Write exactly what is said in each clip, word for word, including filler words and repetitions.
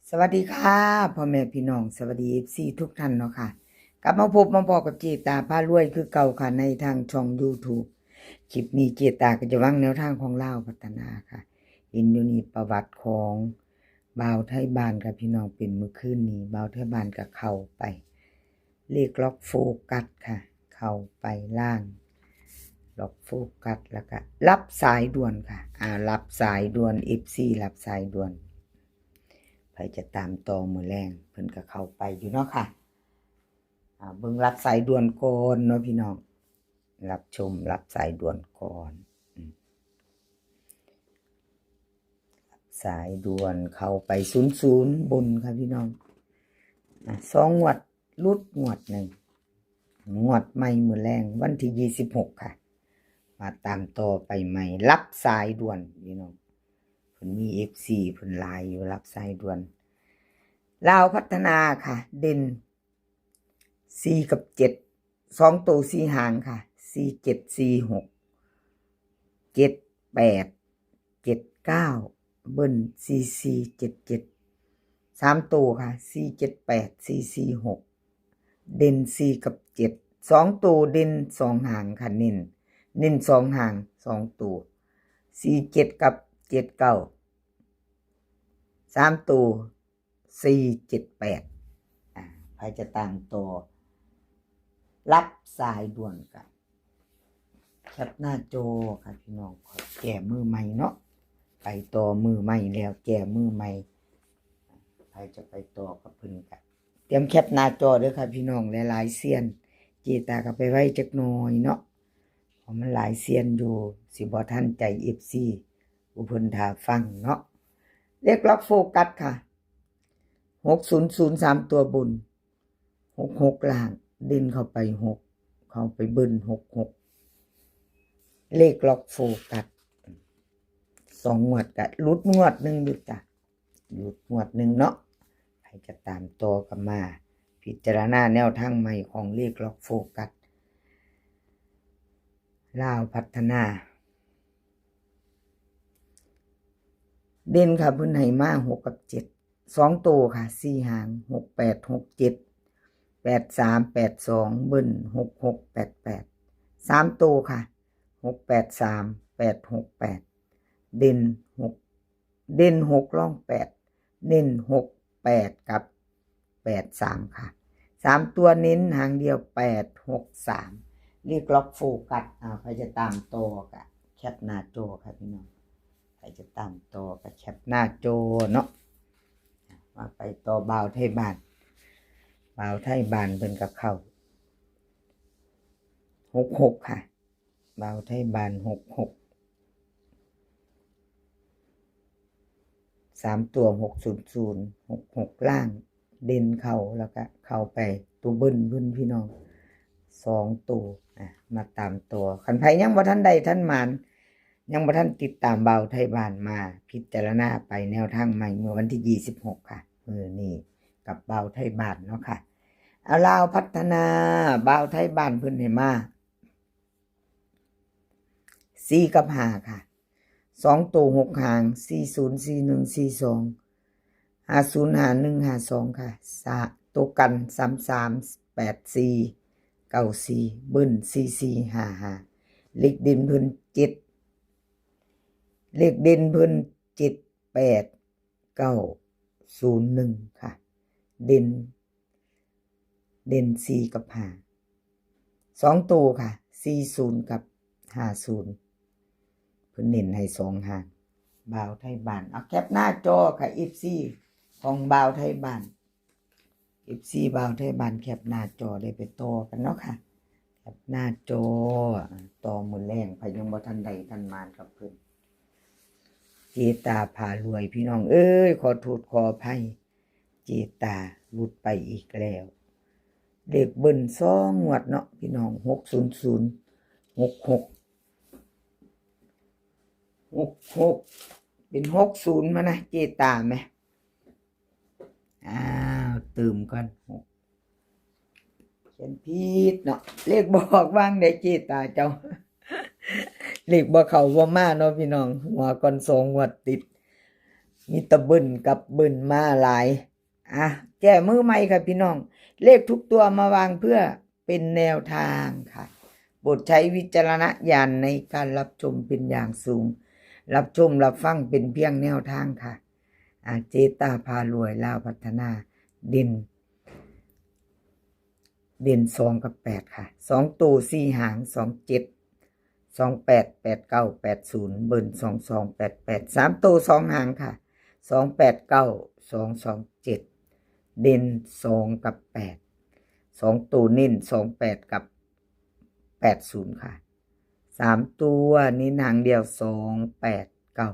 สวัสดีค่ะ พ่อแม่พี่น้อง สวัสดี เอฟซี ทุกท่านเนาะค่ะ กลับมาพบมาพ้อกับเจตาพารวยคือเก่าค่ะ ในทางช่อง YouTube คลิปนี้เจตาก็จะวางแนวทางของลาวพัฒนาค่ะ เห็นอยู่นี่ประวัติของบ่าวไทบ้านค่ะพี่น้อง เป็นมื้อคืนนี้ บ่าวไทบ้านก็เข้าไป เลขล็อกโฟกัสค่ะ เข้าไปล่าง ล็อกโฟกัส แล้วก็รับสายด่วนค่ะ อ่า รับสายด่วน เอฟซี รับสายด่วน ไผจะตามต่อมื้อแลง เพิ่นก็เข้าไปอยู่เนาะค่ะ อ่า เบิ่งรับสายด่วนก่อนเนาะพี่น้อง รับชมรับสายด่วนก่อน อืม รับสายด่วนเข้าไปศูนย์ศูนย์บนค่ะพี่น้อง อ่ะ สองงวดหลุดงวดหนึ่ง งวดใหม่มื้อแลงวันที่ยี่สิบหกค่ะ มาตามต่อไปใหม่ รับสายด่วนพี่น้อง เพิ่นมี เอฟซี เพิ่นหลายอยู่ รับสายด่วน ลาวพัฒนาค่ะ เด่น สี่ กับ เจ็ด สองตัวสี่หางค่ะ สี่ เจ็ด สี่ หก เจ็ด แปด เจ็ด เก้า เบิ้ล สี่ สี่ เจ็ด เจ็ด สามตัวค่ะ สี่ เจ็ด แปด สี่ สี่ หก เด่น สี่ กับ เจ็ด สองตัวเด่นสองหางค่ะ เน้น เน้นสองหาง สองตัว สี่ เจ็ด กับ เจ็ด เก้า สามตัว สี่ เจ็ด แปด อ่า ไผจะตามต่อ รับสายด่วนกัน แคปหน้าจอค่ะพี่น้อง ขอแก้มือใหม่เนาะ ไปต่อมือใหม่แล้ว แก้มือใหม่ ไผจะไปต่อกับเพิ่นกัน เตรียมแคปหน้าจอเด้อค่ะพี่น้อง หลายๆเซียน เจตาก็ไปไว้จักหน่อยเนาะ เพราะมันหลายเซียนอยู่ สิบ่ทันใจ เอฟซี ผู้เพิ่นท่าฟังเนาะ เลขล็อกโฟกัสค่ะ หกศูนย์ศูนย์ สามตัวบน หกหก ล่าง เด่นเข้าไปหก เข้าไปเบิ้ล หกหก เลขล็อกโฟกัส สองงวดก็หลุดงวดหนึ่งอยู่จ้ะ หลุดงวดหนึ่งเนาะ ไผจะตามต่อก็มา พิจารณาแนวทางใหม่ของเลขล็อกโฟกัส ลาวพัฒนา เด่นค่ะ เพิ่นให้มา หก กับ เจ็ด สองตัวค่ะ สี่หาง หก แปด หก เจ็ด แปด สาม แปด สอง เบิ้ล หก หก แปด แปด สามตัวค่ะ หก แปด สาม แปด หก แปด เด่น หก เด่น หก รอง แปด เน้น หก แปด กับ แปด สาม ค่ะ สามตัวเน้นหางเดียว แปด หก สาม เลขล็อกโฟกัส อ่า ไผจะตามต่อก็แคปหน้าจอค่ะพี่น้อง ไผจะตามต่อก็แคปหน้าจอเนาะ มาไปต่อบ่าวไทบ้าน บ่าวไทบ้านเพิ่นก็เข้า หกหก ค่ะ บ่าวไทบ้าน หกหก สามตัว หกศูนย์ศูนย์ หกหก ล่าง เด่นเข้า แล้วก็เข้าไปตัวเบิ้ลเพิ่นพี่น้อง สองตัว อ่ะ มาตามต่อ คันไผยังบ่ทันได้ทันหมาน ยังบ่ทันติดตามบ่าวไทบ้าน มาพิจารณาไปแนวทางใหม่เมื่อวันที่ยี่สิบหกค่ะ มื้อนี้กับบ่าวไทบ้านเนาะค่ะ เอา ลาวพัฒนา บ่าวไทบ้านเพิ่นให้มา สี่ กับ ห้า ค่ะ สองตัว หก หาง สี่ศูนย์ สี่หนึ่ง สี่สอง ห้าศูนย์ ห้าหนึ่ง ห้าสอง ค่ะ สะ ตัวกัน สามสาม แปดสี่ เก้าสี่ เบิ้ล สี่สี่ ห้าห้า เลขเด่นเพิ่น เจ็ด เลขเด่นเพิ่น เจ็ดแปด เก้าศูนย์หนึ่ง ค่ะ เด่น เด่น สี่ กับ ห้า สองตัวค่ะ สี่ศูนย์ กับ ห้าศูนย์ เพิ่นเน้นให้สองหาง บ่าวไทบ้าน เอาแคปหน้าจอค่ะ เอฟซี ของบ่าวไทบ้าน เอฟซี บ่าวไทบ้าน แคปหน้าจอได้ไปต่อกันเนาะค่ะ แคปหน้าจอ ต่อมื้อแลง ไผยังบ่ทันได้ทันหมานกับเพิ่น เจตาพารวย พี่น้องเอ้ย ขอโทษขออภัย เจตาหลุดไปอีกแล้ว เลขเบิ้ลสองงวดเนาะพี่น้อง หกศูนย์ศูนย์ หกหก หกหก เป็น หกศูนย์ มานะ เจตาแหม อ้าว เติมก่อน หก เขียนผิดเนาะ เลขบอกว่างได้เจตาเจ้า เลขบ่เข้าบ่มาเนาะพี่น้อง หัวก่อนสองงวดติด มีแต่เบิ้ลกับเบิ้ลมาหลาย อ่ะ แก้มือใหม่ค่ะพี่น้อง เลขทุกตัวมาวางเพื่อเป็นแนวทางค่ะ โปรดใช้วิจารณญาณในการรับชมเป็นอย่างสูง รับชมรับฟังเป็นเพียงแนวทางค่ะ อ่ะ เจตาพารวย ลาวพัฒนา เด่น เด่นสองกับแปดค่ะ สองตัวสี่หาง สองเจ็ด สองแปด แปดเก้า แปดศูนย์ เบิ้ล สองสอง แปดแปด สามตัวสองหางค่ะ สองแปดเก้า สองสองเจ็ด เด่นสองกับแปด สองตัวเน้น สองแปด กับ แปดศูนย์ ค่ะ สามตัวเน้นหางเดียว สองแปดเก้า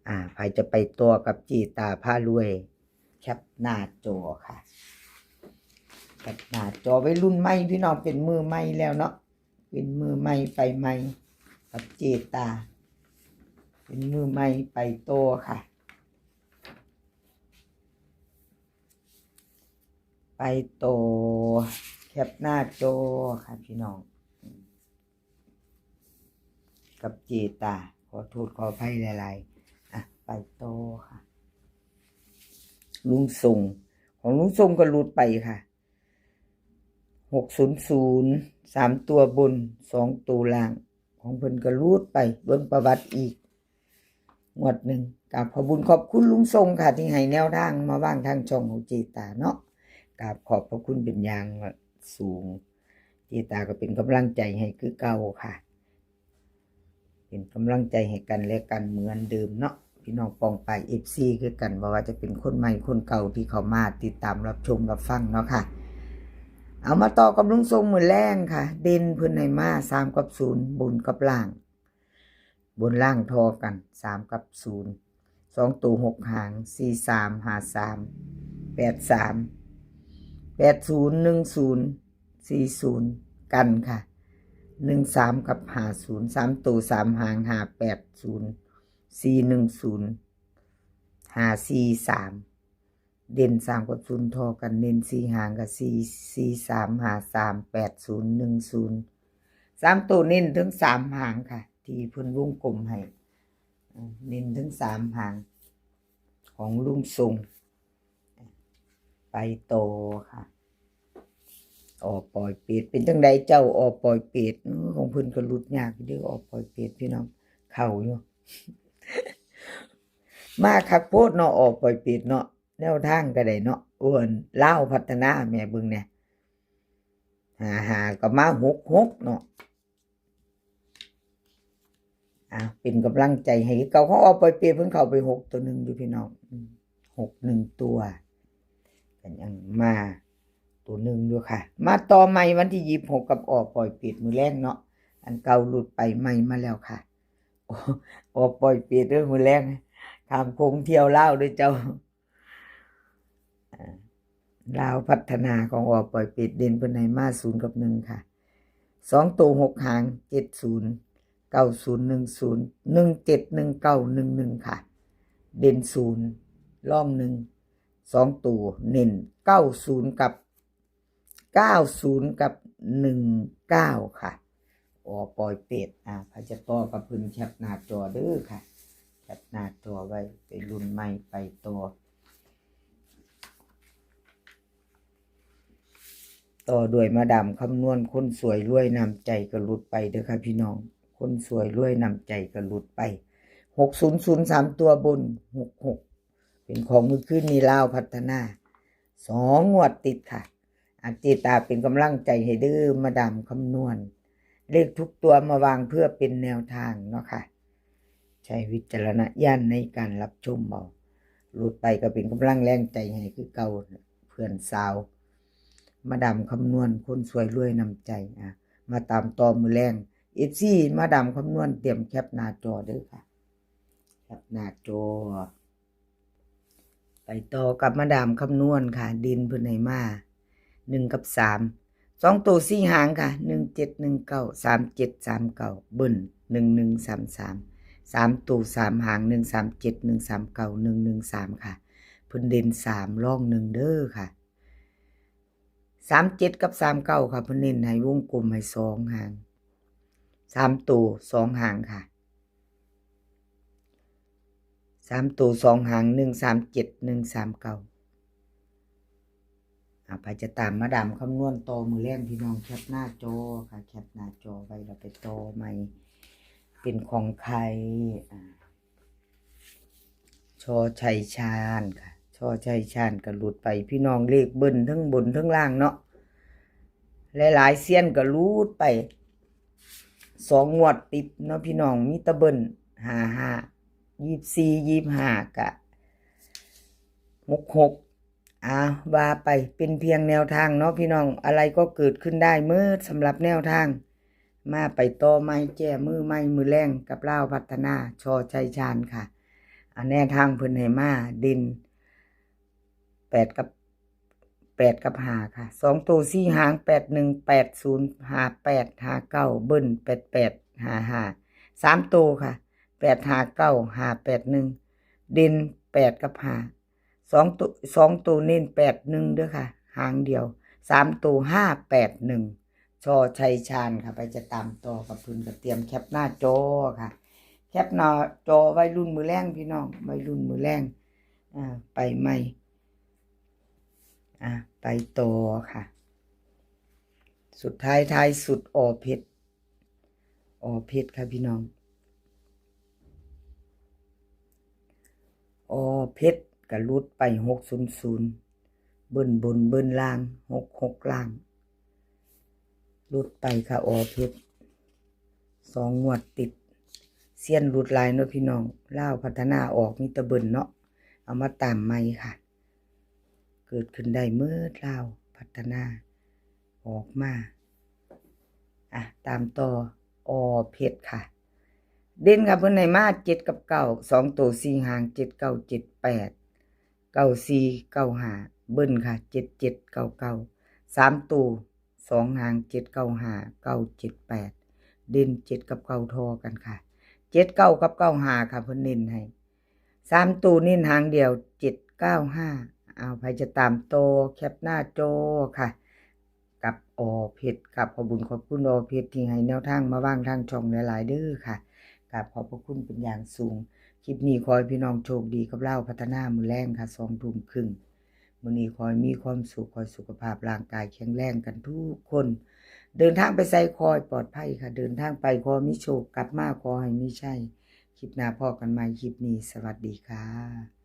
อ่า ใครจะไปตัวกับเจตาพารวย แคปหน้าจอค่ะ แคปหน้าจอไว้รุ่นใหม่พี่น้อง เป็นมือใหม่แล้วเนาะ เป็นมือใหม่ไปใหม่กับเจตา เป็นมือใหม่ไปตัวค่ะ ไปตัว แคปหน้าจอค่ะพี่น้อง กับเจตา ขอโทษขออภัยหลายๆ อ่ะ ไปต่อค่ะ ลุงทรง ของลุงทรงก็หลุดไปค่ะ หกศูนย์ศูนย์ สามตัวบน สองตัวล่าง ของเพิ่นก็หลุดไป เบิ่งประวัติอีก งวดหนึ่ง กราบขอบบุญขอบคุณลุงทรงค่ะ ที่ให้แนวทางมาวางทางช่องของเจตาเนาะ กราบขอบพระคุณเป็นอย่างสูง เจตาก็เป็นกำลังใจให้คือเก่าค่ะ เป็นกำลังใจให้กันและกันเหมือนเดิมเนาะ พี่น้องปองไป เอฟซี คือกัน บ่ว่าจะเป็นคนใหม่คนเก่าที่เข้ามาติดตามรับชมรับฟังเนาะค่ะ เอามาต่อกับลุงทรงมื้อแลงค่ะ เด่นเพิ่นให้มา สามกับศูนย์ บนกับล่าง บนล่างทอกัน สามกับศูนย์ สองตัวหกหาง สี่สาม ห้าสาม แปดสาม แปดศูนย์ หนึ่งศูนย์ สี่ศูนย์ กันค่ะ หนึ่งสาม กับ ห้าศูนย์ สามตัวสามหาง ห้าแปดศูนย์ สี่หนึ่งศูนย์ ห้าสี่สาม เด่นสามกับศูนย์ทอกัน เน้นสี่หางกับ สี่สี่สาม ห้าสาม แปดศูนย์ หนึ่งศูนย์ สามตัวเน้นทั้งสามหางค่ะ ที่เพิ่นวงกลมให้ เอ่อ เน้นทั้งสามหาง ของลุงทรง ไปต่อค่ะ ออปอยเปต เป็นจังใดเจ้า ออปอยเปต เออ ของเพิ่นก็หลุดยากอยู่เด้อ ออปอยเปต พี่น้อง เข้าอยู่ มาคักโพดเนาะ ออปอยเปตเนาะ แนวทางก็ได้เนาะ โอ้ย ลาวพัฒนาแหม เบิ่งแหน่ ห้าห้า ก็มา หกหก เนาะ อ่ะ เป็นกำลังใจให้คือเก่า ของออปอยเปต เพิ่นเข้าไปหกตัวหนึ่งอยู่พี่น้อง อืม หกหนึ่งตัว ก็ยังมาตัวหนึ่งอยู่ค่ะ มาต่อใหม่วันที่ยี่สิบหกกับออปอยเปตมื้อแลงเนาะ อันเก่าหลุดไป ใหม่มาแล้วค่ะ ออปอยเปตเด้อ มื้อแลง ข้ามโขงเที่ยวลาวเด้อเจ้า อ่า ลาวพัฒนาของออปอยเปต เด่นเพิ่นให้มา ศูนย์กับหนึ่งค่ะ สองตัวหกหาง เจ็ดศูนย์ เก้าศูนย์ หนึ่งศูนย์ หนึ่งเจ็ด หนึ่งเก้า หนึ่งหนึ่ง ค่ะ เด่นศูนย์ รองหนึ่ง สองตัวเน้น เก้าศูนย์ กับ เก้าศูนย์ กับ หนึ่งเก้า ค่ะ ออปอยเปต อ่า ใครจะต่อกับเพิ่น แคปหน้าจอเด้อค่ะ แคปหน้าจอไว้ ไปรุ่นใหม่ไปต่อ ต่อด้วยมาดามคำนวณ คนสวยรวยน้ำใจก็หลุดไปเด้อค่ะพี่น้อง คนสวยรวยน้ำใจก็หลุดไป หกศูนย์ศูนย์ สามตัวบน หกหก เป็นของมื้อคืนนี้ ลาวพัฒนา สองงวดติดค่ะ อ่ะ เจตาเป็นกำลังใจให้เด้อ มาดามคำนวณ เลขทุกตัวมาวางเพื่อเป็นแนวทางเนาะค่ะ ใช้วิจารณญาณในการรับชมเอา หลุดไปก็เป็นกำลังแรงใจให้คือเก่า เพื่อนสาว มาดามคำนวณ คนสวยรวยน้ำใจ อ่ะ มาตามต่อมื้อแลง เอฟซี มาดามคำนวณเตรียมแคปหน้าจอเด้อค่ะ แคปหน้าจอ ไปต่อกับมาดามคำนวณค่ะ เด่นเพิ่นให้มา หนึ่งกับสาม สองตัวสี่หางค่ะ หนึ่งเจ็ด หนึ่งเก้า สามเจ็ด สามเก้า เบิ้ล หนึ่งหนึ่งสามสาม สามตัวสามหาง หนึ่งสามเจ็ด หนึ่งสามเก้า หนึ่งหนึ่งสาม ค่ะ เพิ่นเด่นสาม รองหนึ่งเด้อค่ะ สามเจ็ด กับ สามเก้า ค่ะ เพิ่นเน้นให้วงกลมให้สองหาง สามตัวสองหางค่ะ สามตัวสองหาง หนึ่งสามเจ็ด หนึ่งสามเก้า อ่า ไปจะตามมาดามคำนวณต่อมื้อแลงพี่น้อง แคปหน้าจอค่ะ แคปหน้าจอไว้ เราไปต่อใหม่ เป็นของใคร อ่า ชอชัยชาญค่ะ ชอชัยชาญก็หลุดไปพี่น้อง เลขเบิ้ลทั้งบนทั้งล่างเนาะ หลายๆเซียนก็หลุดไปสองงวดติดเนาะพี่น้อง มีแต่เบิ้ล ห้าห้า ยี่สิบสี่ ยี่สิบห้า กะ หกหก อ่า ว่าไปเป็นเพียงแนวทางเนาะพี่น้อง อะไรก็เกิดขึ้นได้เมิดสำหรับแนวทาง มาไปต่อใหม่ แก้มือใหม่มื้อแลงกับลาวพัฒนา ชอชัยชาญค่ะ อ่า แนวทางเพิ่นให้มาเด่น แปดกับ แปดกับห้าค่ะ สองตัวสี่หาง แปดหนึ่ง แปดศูนย์ ห้าแปด ห้าเก้า เบิ้ล แปดแปด ห้าห้า สามตัวค่ะ แปดห้าเก้า ห้าแปดหนึ่ง เด่นแปดกับห้า สองตัว สองตัวเน้นแปดหนึ่งเด้อค่ะ หางเดียว สามตัว ห้าแปดหนึ่ง ชอชัยชาญค่ะ ไปจะตามต่อกับเพิ่นก็เตรียมแคปหน้าจอค่ะ แคปหน้าจอวัยรุ่นมื้อแลงพี่น้อง วัยรุ่นมื้อแลง อ่า ไปใหม่ อ่า ไปต่อค่ะ สุดท้ายท้ายสุด อ.เพชร อ.เพชรค่ะพี่น้อง อ.เพชรก็หลุดไป หกศูนย์ศูนย์ เบิ้ลบนเบิ้ลล่าง หกหก ล่าง หลุดไปค่ะ อ.เพชร สองงวดติด เซียนหลุดหลายเนาะพี่น้อง ลาวพัฒนาออกมีแต่เบิ้ลเนาะ เอามาตามใหม่ค่ะ เกิดขึ้นได้เมิด ลาวพัฒนาออกมา อ่ะ ตามต่อ อ.เพชรค่ะ เด่นค่ะ เพิ่นให้มาเจ็ดกับเก้า สองตัวสี่หาง เจ็ดเก้า เจ็ดแปด เก้าสี่ เก้าห้า เบิ้ลค่ะ เจ็ดเจ็ด เก้าเก้า สามตัวสองหาง เจ็ดเก้าห้า เก้าเจ็ดแปด เด่นเจ็ดกับเก้าทอกันค่ะ เจ็ดเก้ากับเก้าห้าค่ะ เพิ่นเน้นให้ สามตัวเน้นหางเดียว เจ็ดเก้าห้า เอา ไผจะตามต่อ แคปหน้าจอค่ะ กับ อ.เพชร กับขอบบุญขอบคุณ อ.เพชร ที่ให้แนวทางมาวางทางช่องหลายๆเด้อค่ะ กับขอบพระคุณเป็นอย่างสูง คลิปนี้ขอให้พี่น้องโชคดีกับลาวพัฒนามื้อแลงค่ะ สองทุ่มครึ่ง มื้อนี้ขอให้มีความสุข ขอให้สุขภาพร่างกายแข็งแรงกันทุกคน เดินทางไปไสขอให้ปลอดภัยค่ะ เดินทางไปขอให้มีโชค กลับมาขอให้มีชัย คลิปหน้าพ้อกันใหม่ คลิปนี้สวัสดีค่ะ